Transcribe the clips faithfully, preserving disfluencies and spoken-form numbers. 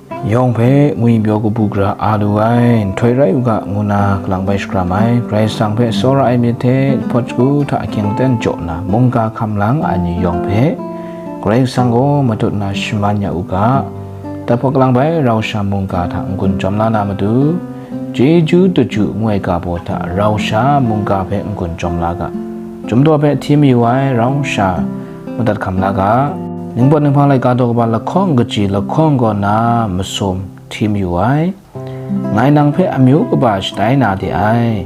Yawng hpe ngwipyaw kabu gara a lu ai, nhtoi rai u ga, ngu nna kalang bai shakram ai, Karai Kasang hpe tsawra ai myit hte jahpawt shagu hta ahkying aten jaw nna, mungga hkam la nga ai ni yawng hpe, Karai Kasang gaw matut nna shaman ya u ga, Tahpaw kalang bai rau sha mungga hta n-gun jawm la na matu, chyeju daju ngu ai ga baw hta rau sha mungga hpe n-gun jawm la ga, Chyum daw hpe hti mayu ai rau sha madat hkam la ga, Ningpawt Ninghpang laika daw kaba lahkawng kaji lahkawng kaw na masum hti mayu ai. Ngai nang hpe amyu kaba shatai na de ai.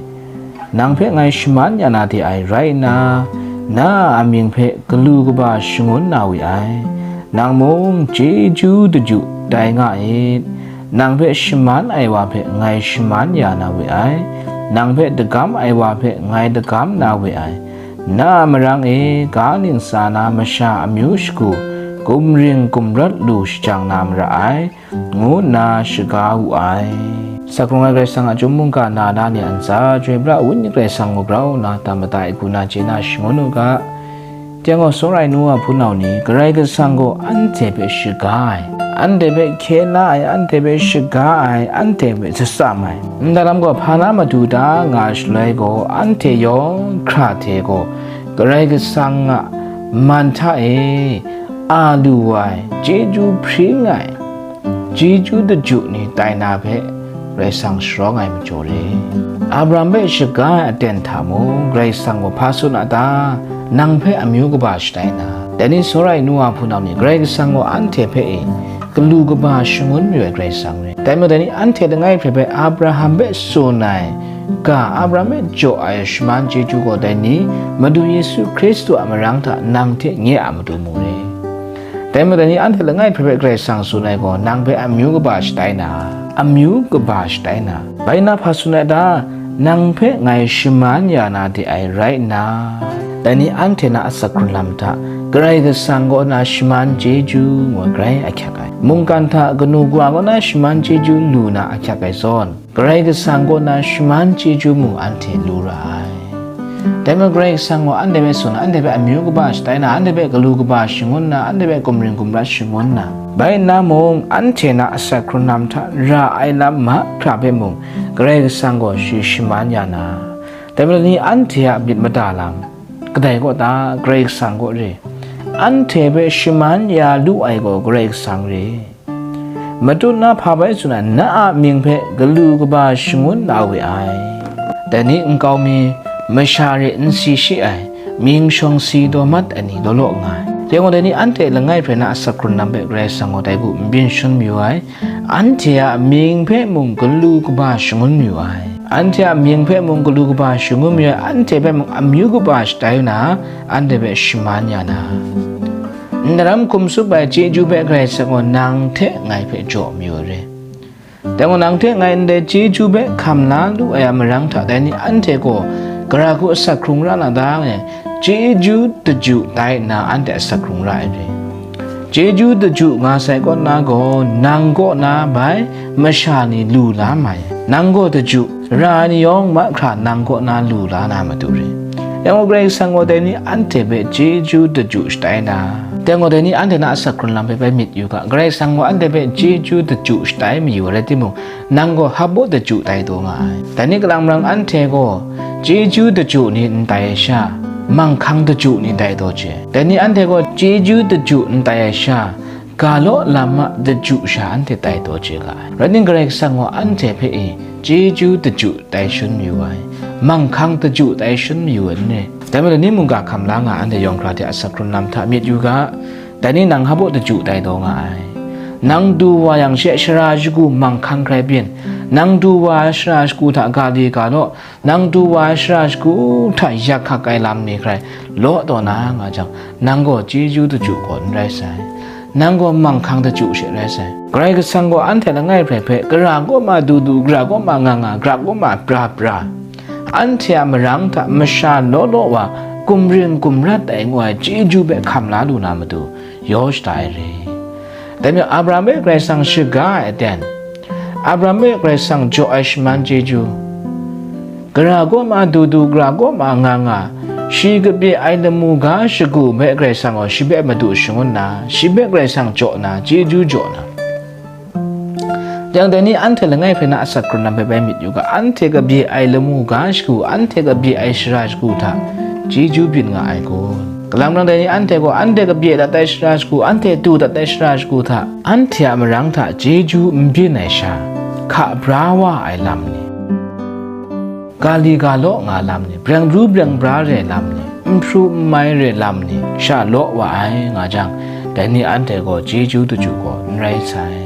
Nang hpe ngai shaman ya na de ai rai nna, na a amying hpe galu kaba shangun na we ai. Nang mung chyeju daju tai nga it. Nang hpe shaman ai wa hpe ngai shaman ya na we ai. Nang hpe dagam ai wa hpe ngai dagam na we ai. Na a marang e ga ning tsa na masha amyu shagu, gumring gumrat lu shajang na mara ai, ngu nna shaga wu ai. Sakrung ai Karai Kasang a chyum mungga na na ni a ntsa, Chyoi pra ai Wenyi Karai Kasang gaw grau nna tam mada ai hku na chye na shangun u ga, Teng gaw, tsawra ai nu wa hpunau ni, Karai Kasang gaw anhte hpe shaga ai, anhte hpe hkye la ai, anhte hpe shaga ai, anhte hpe shatsam ai. Nta lam gaw hpa na matu ta nga shaloi gaw, anhte yawng hkra hte gaw, Karai Kasang a man hta e a lu ai, chyeju hpring ai, chyeju daju ni tai na hpe Karai Kasang sharawng ai majaw re. Abraham hpe shaga ai aten hta mung, Karai Kasang gaw hpa tsun a ta? Nang hpe amyu kaba shatai na. Dai ni tsawra ai nu wa hpunau ni, Karai Kasang gaw anhte hpe e galu kaba shangun mayu ai Karai Kasang re. Dai majaw, dai ni anhte langai hpe hpe Abraham hpe tsun ai ga, Abraham hpe jaw ai shaman chyeju gaw, dai ni Madu Yesu Hkristu a marang hta nang hte nye a matu mu re. Dai majaw, dai ni anhte langai hpe hpe Karai Kasang tsun ai gaw, nang hpe amyu kaba shatai na, amyu kaba shatai na. Bai nna hpa tsun ai ta? Nang hpe ngai shaman ya na de ai rai nna, dai ni anhte na asak hkrun lam hta Karai Kasang kaw na shaman chyeju ngu ai grai ahkyak ai. Mungkan hta kanu kawa kaw na shaman chyeju lu na ahkyak ai zawn, Karai Kasang kaw na shaman chyeju mung anhte lu ra ai. Dai majaw Karai Kasang gaw anhte hpe tsun na, anhte hpe amyu kaba shatai na, anhte hpe galu kaba shangun na, anhte hpe gumring gumrat shangun na, bai nna mung anhte na asak hkrun lam hta ra ai lam mahkra hpe mung Karai Kasang gaw shi shaman ya na. Dai majaw ni anhte a myit mada lam kadai kaw ta? Karai Kasang kaw re. Anhte hpe shaman ya lu ai gaw Karai Kasang re. Matut na hpa bai tsun ai, na a mying hpe galu kaba shangun la we ai. Dai ni nkau mi, masha re nsi shi ai, mying shawng si daw mat ai ni law law nga ai. Rai gaw, dai ni anhte langai hpe na asak hkrun lam hpe Karai Kasang gaw dai bu n byin shangun mayu ai, anhte a mying hpe mung galu kaba shangun mayu ai. Anhte a mying hpe mung galu kaba shangun mayu ai, anhte hpe mung amyu kaba shatai na, anhte hpe shaman ya na. Ndaram hkum tsup ai chyeju hpe Karai Kasang gaw nang hte ngai hpe jaw mayu ai re. Dai gaw, nang hte ngai ndai chyeju hpe hkam la lu ai a marang hta, dai ni anhte gaw gara hku asak hkrung ra na ta? Ngai chyeju daju tai nna anhte asak hkrung ra ai re. Chyeju daju nga sai kaw na gaw, nang kaw na bai masha ni lu la mai. Nang gaw daju, ra ai ni yawng mahkra nang kaw na lu la na matu re. Yang gaw, Karai Kasang gaw dai ni anhte hpe chyeju daju shatai na. Dai gaw, dai ni anhte na asak hkrun lam hpe bai myit yu ga, Karai Kasang gaw anhte hpe chyeju daju shatai mayu ai rai timung, nang gaw hpaw daju tai taw nga ai. Dai ni kalang marang anhte gaw chyeju daju ni n tai ai sha, manghkang daju ni tai taw chye. Dai ni anhte gaw chyeju daju n tai ai sha, ga law lam a daju sha anhte tai taw chye ga ai. Rai nna, Karai Kasang gaw anhte hpe e chyeju daju tai shangun mayu ai, manghkang daju tai shangun mayu ai n re. Dai majaw, ni mungga hkam la nga anhte yawng hkra hte asak hkrun lam hta myit yu ga, dai ni nang hpaw daju tai taw nga ai. Nang du wa yang she, shara shagu manghkang hkrai byin, nang du wa ai shara shagu hta ga li ga law, nang du wa ai shara shagu hta yak hkak ai lam ni hkrai law taw na nga jang, nang gaw chyeju daju gaw n rai sai, nang gaw manghkang daju she rai sai. Karai Kasang gaw anhte langai hpe hpe, gara kaw ma du du, gara kaw ma nga nga, gara kaw ma bra bra, anhte a marang hta masha law law wa gumring gumrat ai ngu ai chyeju hpe hkam la lu na matu, yaw shada ai re. Dai majaw, Abraham hpe Karai Kasang shaga ai aten, Abraham hpe Karai Kasang jaw ai shaman chyeju, gara kaw ma du du, gara kaw ma nga nga, shi kabye ai lamu ga shagu hpe Karai Kasang gaw shi hpe madu shangun na, shi hpe Karai Kasang jaw na, chyeju jaw na. Yang dai ni anhte langai hpe na asak hkrung lam hpe bai myit yu ga, anhte kabye ai lamu ga shagu, anhte kabye ai shara shagu hta chyeju byin nga ai kun? Kalang nang dai ni anhte gaw anhte kabye dat ai shara shagu, anhte du dat ai shara shagu hta, anhte a marang hta chyeju n byin ai sha, hka bra wa ai lam ni, ga li ga law nga lam ni, breng ru breng bra re lam ni, n hpru n mai re lam ni sha law wa ai nga jang, dai ni anhte gaw chyeju daju gaw n rai sai.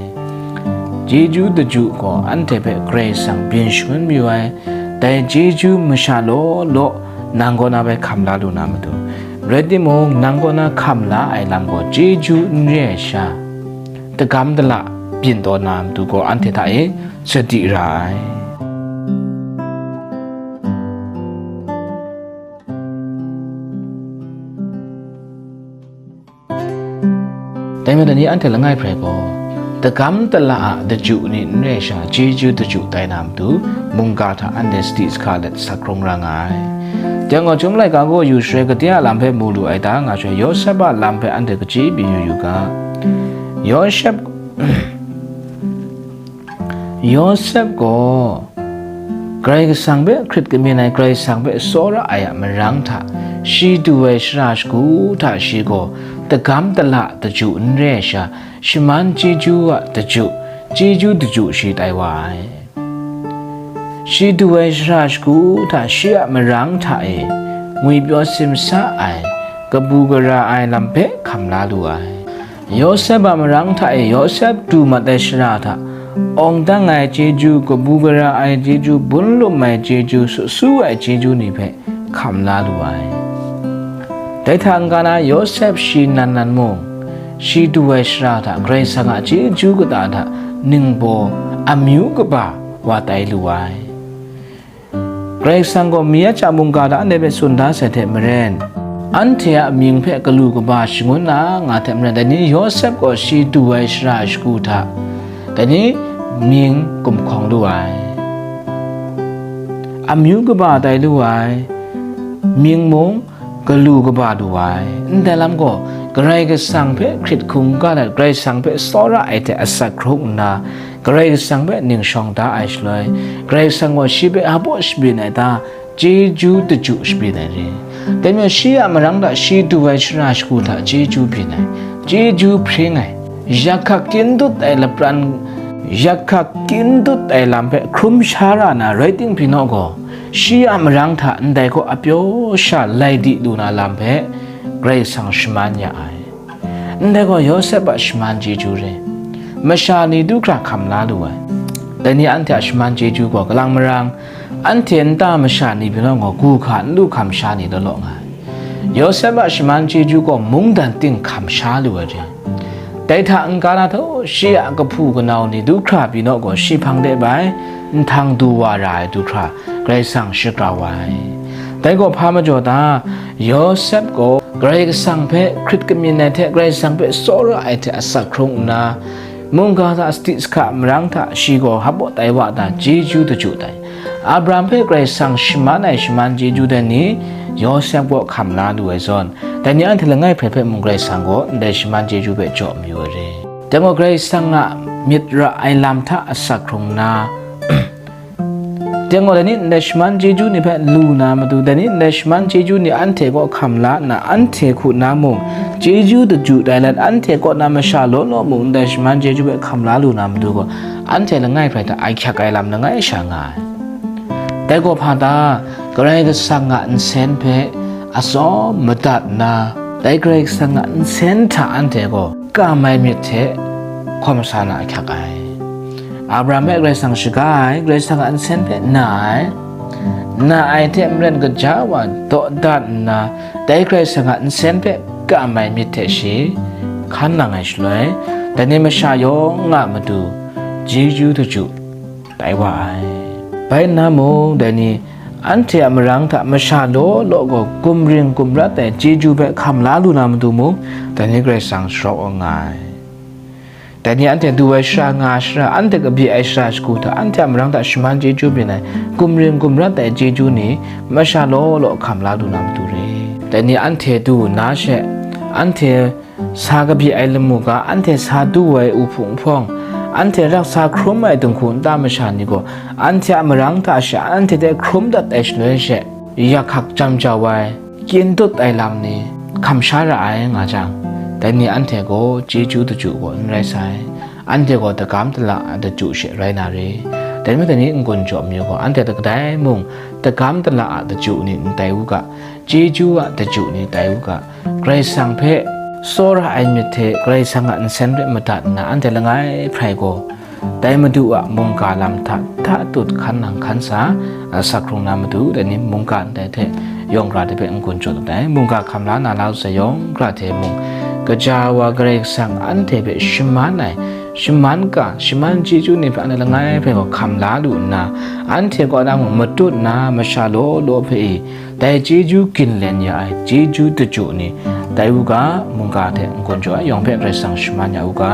Chyeju daju gaw anhte hpe Karai Kasang byin shangun mayu ai. Dai chyeju masha law law nang kaw na bai hkam la lu na matu, rai timung, nang kaw na hkam la ai lam gaw chyeju n re ai sha, dagam dala byin taw na matu gaw anhte hta e sadi ra ai. Dai majaw ni anhte langai hprai gaw, dagam dala a daju ni n re sha, chyeju daju tai na matu, mungga hta anhte sadi sahka let sak hkrung ra nga ai. Dai gaw, Chyum laika gaw yu shaloi, gade a lam hpe mu lu ai ta nga shaloi, Yawsep a lam hpe anhte kaji byin yu yu ga. Yawsep, Yawsep gaw Karai Kasang hpe hkrit kamyin ai, Karai Kasang hpe tsawra ai a marang hta, shi du ai shara shagu hta shi gaw dagam dala daju n re ai sha, shaman chyeju a daju, chyeju daju shi tai wa ai. Shi du ai shara shagu hta shi a marang hta e ngwipyaw simsa ai, kabu gara ai lam hpe hkam la lu ai. Yawsep a marang hta e Yawsep du mat ai shara hta, awng dang ai chyeju, kabu gara ai chyeju, bun lum ai chyeju, su su ai chyeju ni hpe hkam la lu ai. Dai hta n-ga na Yawsep shi nan nan mung, shi du ai shara hta Karai Kasang a chyeju kata hta ningbaw amyu kaba wa tai lu ai. Karai Kasang gaw Miyachya mungga hta anhte hpe tsun da sai hte maren, anhte a mying hpe galu kaba shangun na nga hte maren, dai ni Yawsep gaw shi du ai shara shagu hta, dai ni mying gumhkawng lu ai, amyu kaba tai lu ai, mying mung galu kaba lu ai. Ndai lam gaw, Karai Kasang hpe hkrit hkungga let, Karai Kasang hpe tsawra ai hte asak hkrung nna, Karai Kasang hpe ning shawng da ai shaloi, Karai Kasang gaw shi hpe hpaw shabyin ai ta, chyeju daju shabyin ai re. Dai majaw shi a marang hta shi du ai shara shagu hta chyeju byin ai, chyeju hpring ai, yakhak kyin dut ai lapran, yakhak kyin dut ai lam hpe hkrum sha ra na rai ting hpyi naw gaw, shi a marang hta ndai kaw apyaw sha lai di lu na lam hpe Karai Kasang shaman ya ai. Ndai gaw Yawsep a shaman chyeju re, masha ni du hkra hkam la lu ai. Dai ni anhte a shaman chyeju gaw kalang marang, anhte nta masha ni pyi naw gaw, gu hka n lu hkam sha ni law law nga ai. Yawsep a shaman chyeju gaw mungdan ting hkam sha lu ai re. Dai hta n-ga na htaw, shi a kahpu kanau ni du hkra pyi naw gaw, shi hpang de bai nhtang du wa ra ai du hkra Karai Kasang shakra wa ai. Dai gaw hpa majaw ta, Yawsep gaw Karai Kasang hpe hkrit kamyin ai hte, Karai Kasang hpe tsawra ai hte asak hkrung nna, mungga hta sadi sahka marang hta shi gaw hpaw tai wa ta chyeju daju tai. Abraham hpe Karai Kasang shaman ai shaman chyeju dai ni Yawsep gaw hkam la lu ai zawn, dai ni anhte langai hprai hpe mung Karai Kasang gaw ndai shaman chyeju hpe jaw mayu ai re. Dai gaw Karai Kasang a myit ra ai lam hta asak hkrung nna, dai gaw dai ni ndai shaman chyeju ni hpe lu na matu, dai ni ndai shaman chyeju ni anhte kaw hkam la nna, anhte hku na mung chyeju daju tai let, anhte kaw na masha law law mung ndai shaman chyeju hpe hkam la lu na matu gaw, anhte langai hprai hta ai hkyak ai lam langai sha nga ai. Dai gaw hpa ta, Karai Kasang a nsen hpe atsawm madat nna, dai Karai Kasang a nsen hta anhte gaw kam ai myit hte hkawm sa na ahkyak ai. Abraham hpe Karai Kasang shaga ai, Karai Kasang a nsen hpe na ai, na ai hte maren gaja wa dawdan nna, dai Karai Kasang a nsen hpe kam ai myit hte shi hkan nang ai shaloi, dai ni masha yawng a matu chyeju daju tai wa ai. Bai nna mung, dai ni anhte a marang hta masha law law gaw gumring gumrat ai chyeju hpe hkam la lu na matu mung, dai ni Karai Kasang sharawk nga ai. Dai ni anhte du ai shara nga ai shara, anhte kabye ai shara shagu hta, anhte a marang hta shaman chyeju byin ai, gumring gumrat ai chyeju ni masha law law hkam la lu na matu re. Dai ni anhte du nna she, anhte sa kabye ai lamu ga, anhte sa du ai uhpung uhpawng, Anhte raksa hkrum ai dinghku nta masha ni gaw, anhte a marang hta sha anhte hte hkrum dat ai shaloi she, yak hkak jam jau ai, kyin dut ai lam ni hkam sha ra ai nga jang, dai ni anhte gaw chyeju daju gaw n rai sai. Anhte gaw dagam dala a daju she rai na re. Dai majaw ni n-gun jaw mayu gaw, anhte hta kadai mung dagam dala a daju ni n tai u ga, chyeju a daju ni tai u ga, Karai Kasang hpe tsawra ai myit hte Karai Kasang a nsen hpe madat nna anhte langai hprai gaw, dai Madu a mungga lam hta hta tut hkan nang hkan sa, a, sak hkrung na matu, dai ni mungga ndai hte yawng hkra de hpe n-gun jaw dat ai. Mungga hkam la na la sai yawng hkra hte mung, kaja wa Karai Kasang anhte hpe shaman ai, shaman ka, shaman chyeju ni hpe anhte langai hpe gaw hkam la lu nna, anhte kaw na mung matut nna masha law law hpe i, dai chyeju ginlen ya ai chyeju daju ni tai u ga, mungga hte n-gun jaw ai yawng hpe Karai Kasang shaman ya u ga.